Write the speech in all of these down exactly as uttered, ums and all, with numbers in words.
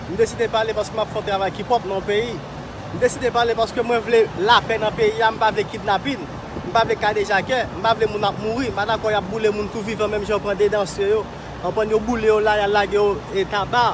M deside pale paske m ap fè yon travay ki pwòp nan yon peyi. M deside pale paske mwen vle lapè nan peyi a, m pa vle kidnapin, m pa vle kadejakè, m pa vle moun ap mouri, m pa dakò y ap boule moun tou vivan menm jan yo pran de dansè yo, yo pran yo boule yo la, y al lage yo e taba.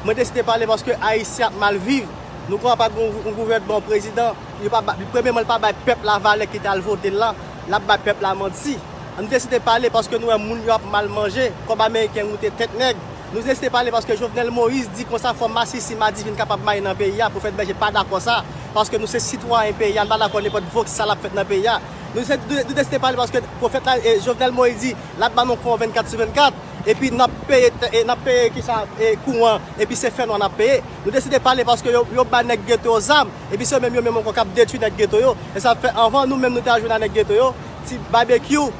Mwen deside pale paske Ayisyen ap mal viv. Nou konn pa gen yon gouvènman, yon prezidan, yo pa bay, premyèman, li pa bay pèp la valè ki t al vote l lan, l ap bay pèp la manti. Nou deside pale paske nou wè moun yo ap mal manje, kòb ameriken woute tèt nèg. Nou deside pale paske Jovenel Moïse di konsa fò masisi madivin kapab maye nan peyi a. Pwofèt Bèje pa dakò sa, paske nou se sitwayen peyi a, nou pa dakò nenpòt vòks sa l ap fèt nan peyi a. Nou se, nou, nou deside pale paske pwofèt la, eh, Jovenel Moïse di l ap ba nou kouran vennkat sou vennkat, epi n ap peye, eh, n ap peye kisa, eh, kouran, epi se fènwa n ap peye. Nou deside pale paske yo, yo ba nèg geto yo zam, epi se yo menm, yo menm ankò k ap detwi nèg geto yo. E sa fè anvan nou menm nou te al jwenn a nèg geto yo, ti Babekyou,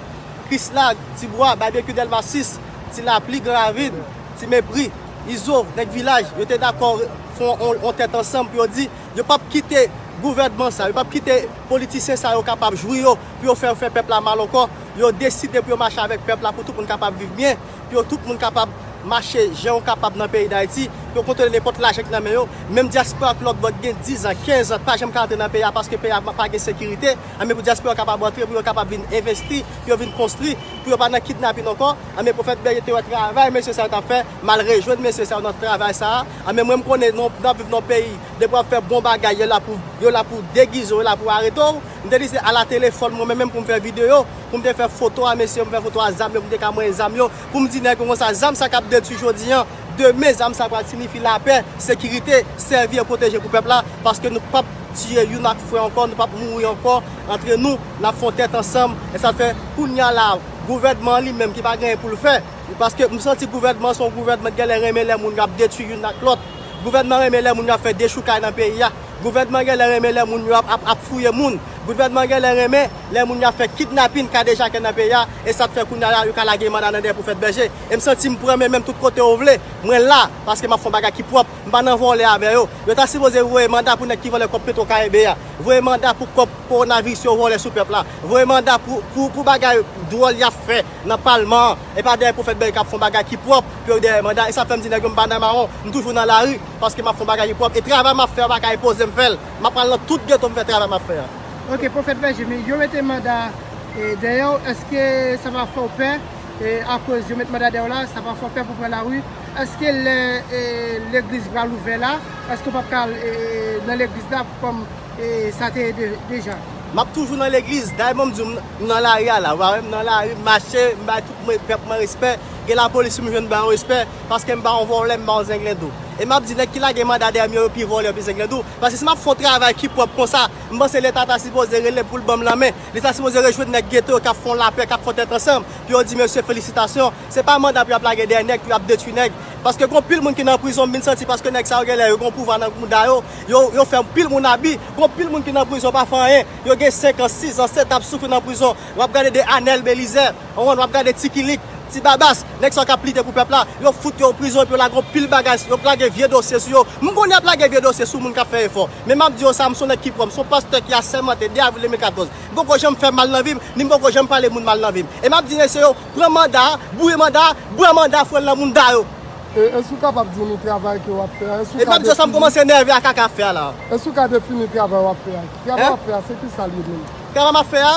Krisla, Ti Bwa, Babekyou, Dèlma sis, Ti Lapli, Gran Ravin, Ti Mepri, Izo, nèg vilaj, yo te dakò fè yon, yon tèt ansanm pou yo di yo p ap kite gouvènman sa, yo p ap kite politisyen sa yo kapab jwi yo, pou yo fè, fè pèp la mal ankò. Yo deside pou yo mache avèk pèp la pou tout moun kapab viv byen, pou yo tout moun kapab mache jan yo kapab nan peyi Dayiti, pou yo kontwole nenpòt lajan ki nan men yo. Menm dyaspora ki lòt bò ki gen diz an, kenz an, pa janm ka antre nan peyi a paske peyi a pa gen sekirite. Anben pou dyaspora kapab antre, pou yo kapab vin envesti, pou yo vin konstwi, pou yo pa nan kidnapin ankò. Anben Pwofèt Bèje te wè travay mesye sa yo t ap fè, m al rejwenn mesye sa yo nan travay sa a. Anben mwen m konnen nou, n ap viv nan yon peyi, depi w ap fè bon bagay, yo la pou, yo la pou degize w, yo la pou arete w. M te di se ala telefòn mwen menm pou m fè videyo, pou m te fè foto a mesye yo, m fè foto a zam yo, pou m te ka manyen zam yo, pou m di nèg yo konsa, zam sa k ap detwi jodi an, demen zam sa pral siyifi lapè, sekirite, sèvi e pwoteje pou pèp la, paske nou p ap tiye youn ak frè ankò, nou p ap mouri ankò antre nou, n ap fè yon tèt ansanm, e sa fè kounye a la, gouvènman an li menm ki pa gen anyen pou l fè, paske m santi gouvènman an se yon gouvènman ki genlè renmen lè moun yo ap detwi youn ak lòt, gouvènman an renmen lè moun yo ap fè dechoukay nan peyi a, gouvènman an genlè renmen lè moun yo ap, ap, ap fouye moun, gouvènman an genlè renmen lè moun yo ap fè kidnapin, kadejakè nan peyi a, e sa k fè kounye a la yo ka lage manda nan dèyè Pwofèt Bèje, e m santi m pran men menm tout kote yo vle, mwen la, paske m ap fè yon bagay ki pwòp, m pa nan vòlè avè yo. Yo ta sipoze voye manda pou nèg ki vòlè kòb Petro Caribe a. Voye manda pou kòb kowonaviris yo vòlè sou pèp la. Voye manda pou, pou, pou bagay dwòl y ap fè nan palman an. E pa dèyè Pwofèt Bèje k ap fè yon bagay ki pwòp pou yo dèyè manda. E sa fè m di nèg yo m pa nan mawon. M toujou nan lari paske m ap fè yon bagay ki pwòp. E travay m ap fè a, yo pa ka enpoze m fè l. M ap pral nan tout geto m fè travay m ap fè a. Ok, Pwofèt Bèje, men yo mete manda, e, dèyè w. Èske sa pa fè w pè? E, akoz yo met manda dèyè w la, sa pa fè w pè pou pran lari? Èske lè, e, legliz pral ouvè la, èske w p ap ka al, e, nan legliz la kòm, e, sa te ye de-, deja? M ap toujou nan legliz. Dayè, bon, m di w, m nan lari a la. Ou pa wè m nan lari, m mache, m bay tout mwen, pèp mwen respè. Gen lapolis, m jwenn ba yo respè, paske m pa yon vòlè, m pa yon zenglendo. E m ap di, nèg ki lage manda dèyè m yo, yo pi vòlè, yo pi zenglendo. Paske si m ap fè yon travay ki pwòp konsa, m panse Leta ta sipoze rele pou l ban m lanmen. Leta sipoze rejwenn nèg geto yo k ap fè yon lapè, k ap fè yon tèt ansanm, pou yo di, mesye, felisitasyon. Se pa manda pou y ap lage dèyè nèg, pou y ap detwi nèg. Paske gon pil moun ki nan prizon, m vin santi paske nèg sa yo genlè yo gon pouvwa nan mouda yo, yo, yo fè pil moun abi. Gon pil moun ki nan prizon pa fè anyen. Yo gen senk an, sis an, sèt an ap soufri nan prizon. W ap gade de Anèl Belizè, w konprann, w ap gade Ti Kilik, Ti Babas, nèg sa yo k ap lite pou pèp la, yo fout yo prizon epi yo lage yon pil bagay, yo lage vye dosye sou yo. M konnen y ap lage vye dosye sou moun k ap fè efò. Men m ap di yo sa, m se yon nèg ki pwòp, m se yon pastè ki asèmante de avril de mil katòz. M poko janm fè mal nan vi m, ni m poko janm pale moun mal nan vi m. E m ap di mesye yo, pran manda a, boure manda a, bwè manda a, foure l nan mouda yo. E èske w kapab di nou travay ke w ap fè a? Èske w ka defini? E m ap di yo sa, m kòmanse nève a kaka ap fè a la. Èske w ka defini travay w ap fè a? Travay w ap fè a, se ki sa l ye menm? Travay m ap fè a,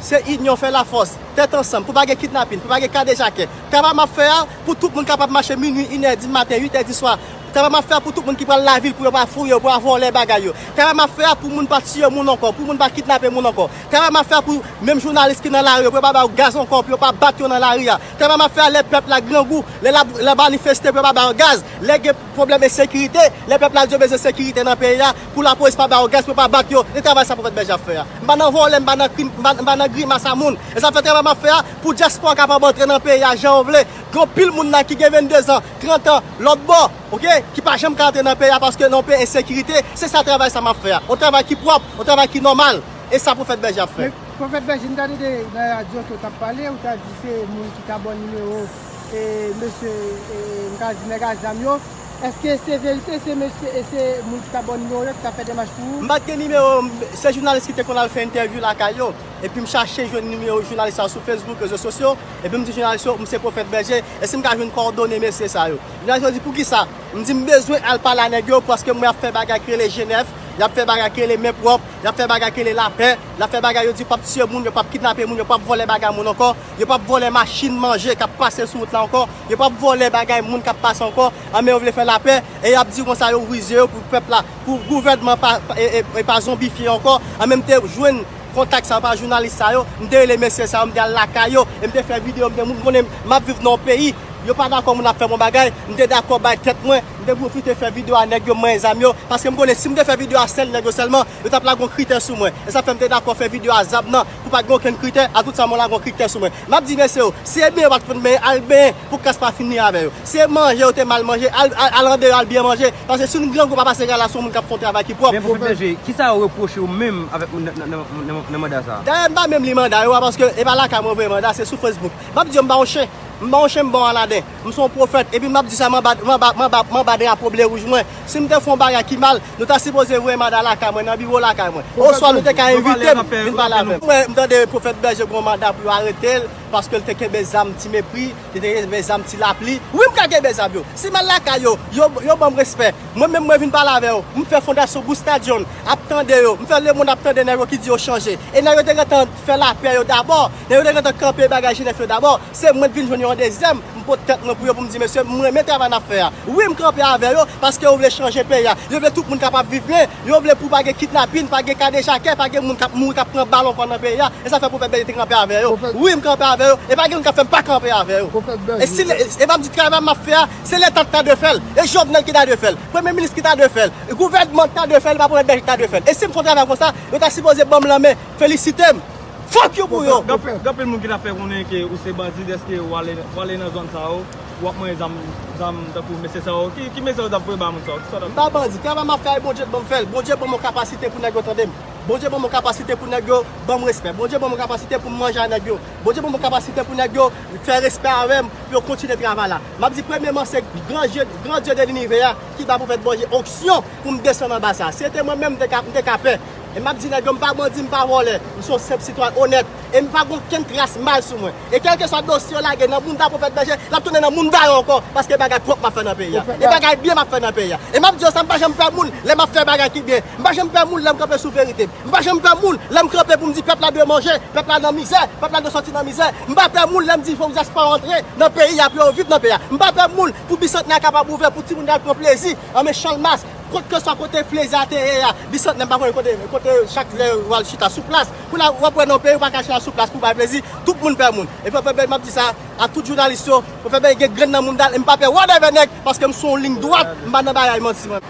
se inyon fè lafòs, tèt ansanm, pou pa gen kidnapin, pou pa gen kadejakè. Travay m ap fè a, pou tout moun kapab mache minwi, inè di maten, uitè di swa. Travay m ap fè a pou tout moun ki pral lavil, pou yo pa fouye, pou yo pa vòlè bagay yo. Travay m ap fè a pou moun pa tiye moun ankò, pou moun pa kidnape moun ankò. Travay m ap fè a pou menm jounalis ki nan lari yo, pou yo pa ba yo gaz ankò, pou yo pa bat yo nan lari a. Travay m ap fè a lè pèp la grangou, lè l ap, lè manifeste, pou yo pa ba yo gaz. Lè gen pwoblèm ensekirite, lè pèp la di yo bezwen sekirite nan peyi a, pou lapolis pa ba yo gaz, pou yo pa bat yo. E travay sa Pwofèt Bèje ap fè a. M pa nan vòlè, m pa nan krim, m pa, m pa nan grimas a moun. E sa fè travay m ap fè a, pou dyaspora kapab antre nan peyi a jan yo vle. Gen anpil moun la ki gen venndezan, trant an, lòt bò, oke, ki pa janm ka antre nan peyi a paske nan yon peyi ensekirite. Se sa travay sa m ap fè a. Yon travay ki pwòp, yon travay ki nòmal. E sa Pwofèt Bèje ap fè. Men, Pwofèt Bèje, m ta tande nan radyo ke w t ap pale, ou ta di se moun ki ta ba w nimewo, e, mesye, e, m ka di nèg a zam yo. Èske se verite, se mesye, e se moun ki ta ba w nimewo yo ki ta fè demach pou ou? M pa t gen nimewo, se jounalis ki te konn al fè entèvyou lakay yo. Epi m chache jwenn nimewo jounalis sa sou Facebook, rezo sosyo. Epi m di jounalis yo, m se Pwofèt Bèje. Èske m ka jwenn kòdone mesye sa yo? Jounalis yo di, poukisa? M di m bezwen al pale a nèg yo paske m wè y ap fè bagay ki rele G nèf, y ap fè bagay ki rele men pwòp, y ap fè bagay ki rele lapè, y ap fè bagay yo di yo p ap tiye moun, yo p ap kidnape moun, yo p ap vòlè bagay moun ankò, yo p ap vòlè machin manje k ap pase sou wout la ankò, yo p ap vòlè bagay moun k ap pase ankò, anben yo vle fè lapè, e y ap di konsa yo ouvri zye yo pou pèp la, pou gouvènman pa, pa, e, e, e pa zonbifye ankò, anben m te jwenn kontak sa yo pa jounalis sa yo, m te rele mesye sa yo, m te al lakay yo, e m te fè videyo, m te, m konnen m ap viv nan yon peyi, yo pa dakò moun ap fè bon bagay, m te dakò bay tèt mwen, m te pwofite fè videyo a nèg yo, m manyen zam yo, paske m konnen si m te fè videyo a sèl nèg yo sèlman, yo t ap lage yon kritè sou mwen, e sa fè m te dakò fè videyo a zam nan, pou pa t gen okenn kritè, a tout sa m lage yon kritè sou mwen. M ap di mesye yo, si e benyen yo pa t konn benyen, al benyen, pou kras pa fini avè yo. Si e manje yo te mal manje, al, al, al andeyò, al byen manje, paske si yon grangou pa pase kay la, se yon moun k ap fè yon travay ki pwòp. Men Pwofèt Bèje, kisa yo repwoche w menm avèk nan, nan, nan, nan, nan manda sa a? Dayè, m pa menm li manda yo a, paske e pa lakay mwen voye manda, se sou Facebook. M ap di yo, m pa yon chen. M pa yon chen, m pa yon Aladen. M se yon pwofèt. Epi m ap di sa, m anba, m anba, m anba, m anba drapo ble wouj mwen. Si m te fè yon bagay ki mal, nou ta sipoze voye manda lakay mwen, nan biwo lakay mwen. Oswa nou te ka envite m vin pale avè m. Mwen, m tande Pwofèt Bèje gen yon manda pou yo arete l, paske l te kenbe zam Ti Mepri, li te kenbe zam Ti Lapli. Wi, m ka kenbe zam yo. Si m al lakay yo, yo, yo ban m respè. Mwen menm, mwen vin pale avè yo. M fè fondasyon Gustave John ap tande yo. M fè lemonn ap tande nèg yo ki di yo chanje. E nèg yo te gentan fè lapè yo dabò. Nèg yo te gentan kanpe bagay G nèf yo dabò. Se mwen k vin jwenn yo an dezyèm. M pote tèt mwen pou yo pou m di, mesye, m renmen travay n ap fè a. Wi, m kanpe avè yo, paske yo vle chanje peyi a. Yo vle tout moun kapab viv byen. Yo vle pou pa gen kidnapin, pa gen kadejakè, pa gen moun k ap mouri, k ap pran bal ankò nan peyi a. E sa fè Pwofèt Bèje te kanpe avè yo. Wi, m kanpe avè yo. E pa gen moun k ap fè m pa kanpe avè yo. E si, e m ap di travay m ap fè a, se Leta ki ta dwe fè l. E Jovenel ki ta dwe fè l. Premye minis ki ta dwe fè l. Gouvènman ki ta dwe fè l, e pa Pwofèt Bèje ki ta dwe fè l. E si m fè yon travay konsa, yo ta sipoze ban m lanmen, felisite m. Fuck you pou yo! Gen anpil, gen anpil moun ki ta fè konnen ke ou se bandi dèske w ale, w ale nan zòn sa yo, w ap manyen zam, zam tankou mesye sa yo. Ki, ki mesaj w t ap voye ba moun sa yo? Kisa w t ap... M pa bandi. Travay m ap fè a, Bondye k ban m fè l. Bondye ban m yon kapasite pou nèg yo tande m. Bondye ban m yon kapasite pou nèg yo ban m respè. Bondye ban m yon kapasite pou m manje a nèg yo. Bondye ban m yon kapasite pou nèg yo fè respè avè m, pou yo kontinye travay la. M ap di premyeman, se gran Dye, gran Dye de linivè a ki ba Pwofèt Bèje onksyon pou m desann anba sa. Si se te mwen menm, m te ka, m te ka pè. E m ap di nèg yo, m pa bandi, m pa vòlè. M se yon senp sitwayen onèt. E m pa gen okenn tras mal sou mwen. E kèlkeswa dosye yo lage nan mounda Pwofèt Bèje, l ap tounen nan mounda yo ankò. Paske bagay pwòp m ap fè nan peyi a. E bagay byen m ap fè nan peyi a. E m ap di yo sa, m pa janm pè moun lè m ap fè bagay ki byen. M pa janm pè moun lè m kanpe sou verite. M pa janm pè moun lè m kanpe pou m di pèp la dwe manje, pèp la nan mizè, pèp la dwe sòti nan mizè. M pa pè moun lè m di fòk dyaspora antre nan peyi a pou yo viv nan peyi a. M pa pè moun pou Bisantnè a kapab ouvè pou timoun yo al pran plezi anmè Chanmas. Kot ke swa kote plezi a te ye a, Bisantnè, m pa konnen kote, kote chak lè w al chita sou plas. Kounye a, w ap wè nan peyi, w pa ka chita sou plas pou bay plezi. Tout moun pè moun. E Pwofèt Bèje, m ap di sa a tout jounalis yo, Pwofèt Bèje gen grenn nan mounda l, e m pa pè whatever nèg, paske m sou yon liy dwat, m pa nan bagay manti mwen.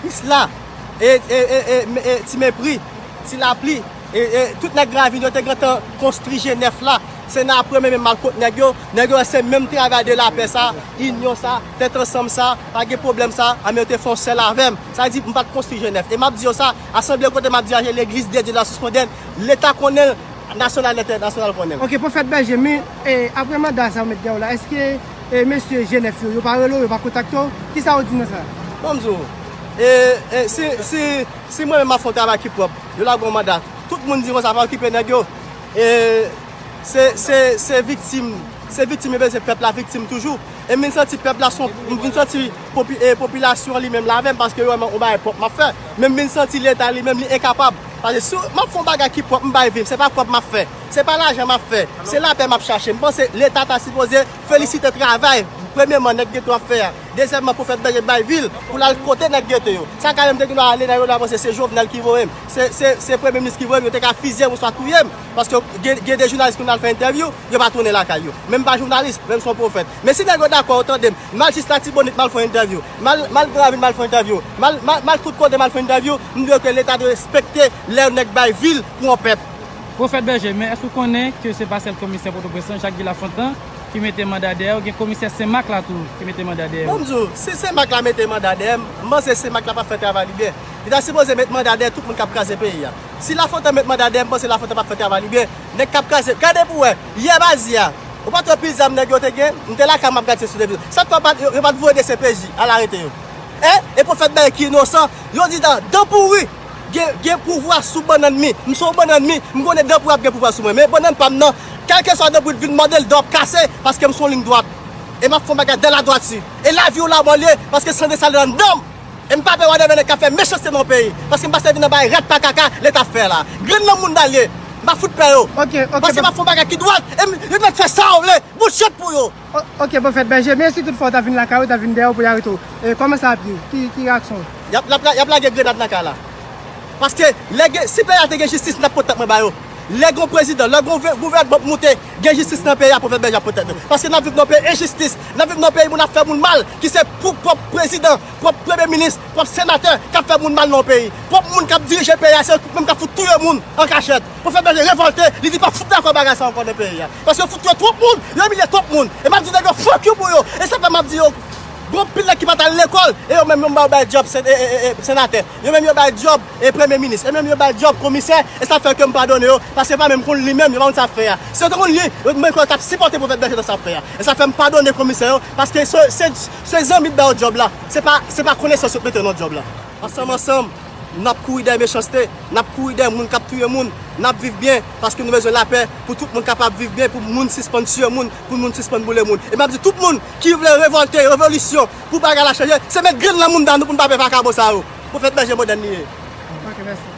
Isla, e, e, e, e, e, Ti Mepri, Ti Lapli, e, e, tout nèg Gravin yo te gentan konstwi G nèf la. Se nan aprè men men m al kot nèg yo. Nèg yo wè se menm travay de lapè sa, inyon sa, tèt ansanm sa, pa gen pwoblèm sa, anben yo te fè yon sèl avè m. Sa vle di m pa t konstwi G nèf. E m ap di yo sa, asanble kote m ap diraje, Legliz de Dye de la Source Mondaine, Leta konnen l, nasyonal entènasyonal konnen l. Ok, Pwofèt Bèje, men, e, aprè manda sa yo met dèyè w la, èske, e, mesye G nèf yo, yo pa rele w, yo pa kontakte w? Kisa yo di nan sa? Bon, m di w, e, e, si, si, si mwen menm m ap fè yon travay ki pwòp, yo lage yon manda, tout moun di konsa, pa okipe nèg yo. E, se, se, se viktim, se viktim yo bezwen, pèp la viktim toujou. E m vin santi pèp la, se yon, m vin santi popi-, e, popilasyon an li menm l avè m, paske yo wè m, yon bagay pwòp m ap fè. Men m vin santi Leta li menm li enkapab. Paske si m ap fè yon bagay ki pwòp, m bay vi m, se pa pwòp m ap fè. Se pa lajan m ap fè. Se lapè m ap chache. M panse Leta ta sipoze felisite travay, premyeman, nèg geto ap fè a. Dezyèmman, Pwofèt Bèje bay vi l pou l al kote nèg geto yo. Sa ka menm te gen dwa ale nan yo la, panse se Jovenel ki voye m. Se, se, se premye minis ki voye m, yo te ka fizye m oswa touye m. Paske gen, gen de jounalis ki konn al fè entèvyou, yo pa tounen lakay yo. Men m pa jounalis, men m se yon pwofèt. Men si nèg yo dakò, yo tande m, m al jis Latibonit, m al fè yon entèvyou. M al, m al Gravin, m al fè yon entèvyou. M al, m al, m al tout kote, m al fè yon entèvyou. M dwe ke Leta dwe respekte lè yon nèg bay vi l pou yon pèp. Pwofèt Bèje, men èske w konnen ke se pa sèl komisè Pòtoprens lan, Jak Guy Lafontan, ki mete manda dèyè w, gen komisè Senmak la tou ki mete manda dèyè w? Bon, m di w, si Senmak la mete manda dèyè m, m panse Senmak la p ap fè travay li byen. Li ta sipoze met manda dèyè tout moun k ap kraze peyi a. Si Lafontan met manda dèyè m, m panse Lafontan p ap fè travay li byen. Nèg k ap kraze, gade pou w wè, yè maji a, ou pa t wè pil zam nèg yo te gen? M te lakay m ap gade se sou televizyon. Sa k fè yo pa t, yo, yo pa t voye de C P J al arete yo? Hein? E Pwofèt Bèje ki inosan, yo di dan, dan pouri gen, gen pouvwa sou bannann mi. M se yon bannann mi, m konnen dan pouri ap gen pouvwa sou mwen. Men bannann pa m nan, kèlkeswa dan pouri t vin mòde l, dan w ap kase, paske m se yon liy dwat. E m ap fè yon bagay dan ladwati. E lavi w la mwen l ye, paske san de sa l anndan m. E m pa pè Wadèvènèg k ap fè mechanste nan yon peyi. Paske m pa sèvi nan bagay rat pa kaka Leta ap fè la. Grenn nan moun nan l ye. M pa fout pè yo. Ok, ok, paske m ap fè yon bagay ki dwat. E m, yo mèt fè sa yo vle. Bout chat pou yo. O- Ok, Pwofèt Bèje, men si tout fwa w ta vin lakay ou, ta vin dèyè w pou y arete w. E kòman sa ap ye? Ki, ki reyaksyon w? Y ap, l ap la- y ap lage grenad nan kay la. Paske lè gen, si peyi a te gen jistis, m t ap pot tèt mwen ba yo. Lè gen yon prezidan, lè gen yon gouvènman k moute, gen jistis nan peyi a, Pwofèt Bèje ap pot tèt nou. Paske n ap viv nan yon peyi enjistis, n ap viv nan yon peyi moun ap fè moun mal, ki se pou pwòp prezidan, pwòp premye minis, pwòp senatè k ap fè moun mal nan yon peyi. Pwòp moun k ap dirije peyi a, se yo menm k ap fout touye moun an kachèt. Pwofèt Bèje revòlte, li di pa fout dakò bagay sa ankò nan peyi a. Paske yo fout touye twòp moun, yo imilye twòp moun. E m ap di nèg yo fuck you pou yo. E sa fè m ap di yo, gon pil nèg ki pa t al lekòl, e yo menm yo ba yo bay djòb sen- e- e- e- senatè. Yo menm yo bay djòb e premye minis. E menm yo bay djòb komisè, e sa fè ke m padone yo, paske yo pa menm konn li menm, yo pa konn sa ap fè a. Si yo te konn li, yo menm yo t ap sipòte Pwofèt Bèje nan sa ap fè a. E sa fè m padone komisè yo, paske se, se, se zanmi k ba yo djòb la. Se pa, se pa konesans yo k mete yo nan djòb la. Ansanm, ansanm, n ap kouri dèyè mechanste, n ap kouri dèyè moun k ap touye moun, n ap viv byen, paske nou bezwen lapè pou tout moun kapab viv byen, pou moun sispann tiye moun, pou moun sispann boule moun. E m ap di tout moun ki vle revòlte, revolisyon, pou bagay la chanje, se met grenn nan moun dan nou pou n pa pè vakabon sa yo. Pwofèt Bèje modèn li ye. Ok, mèsi.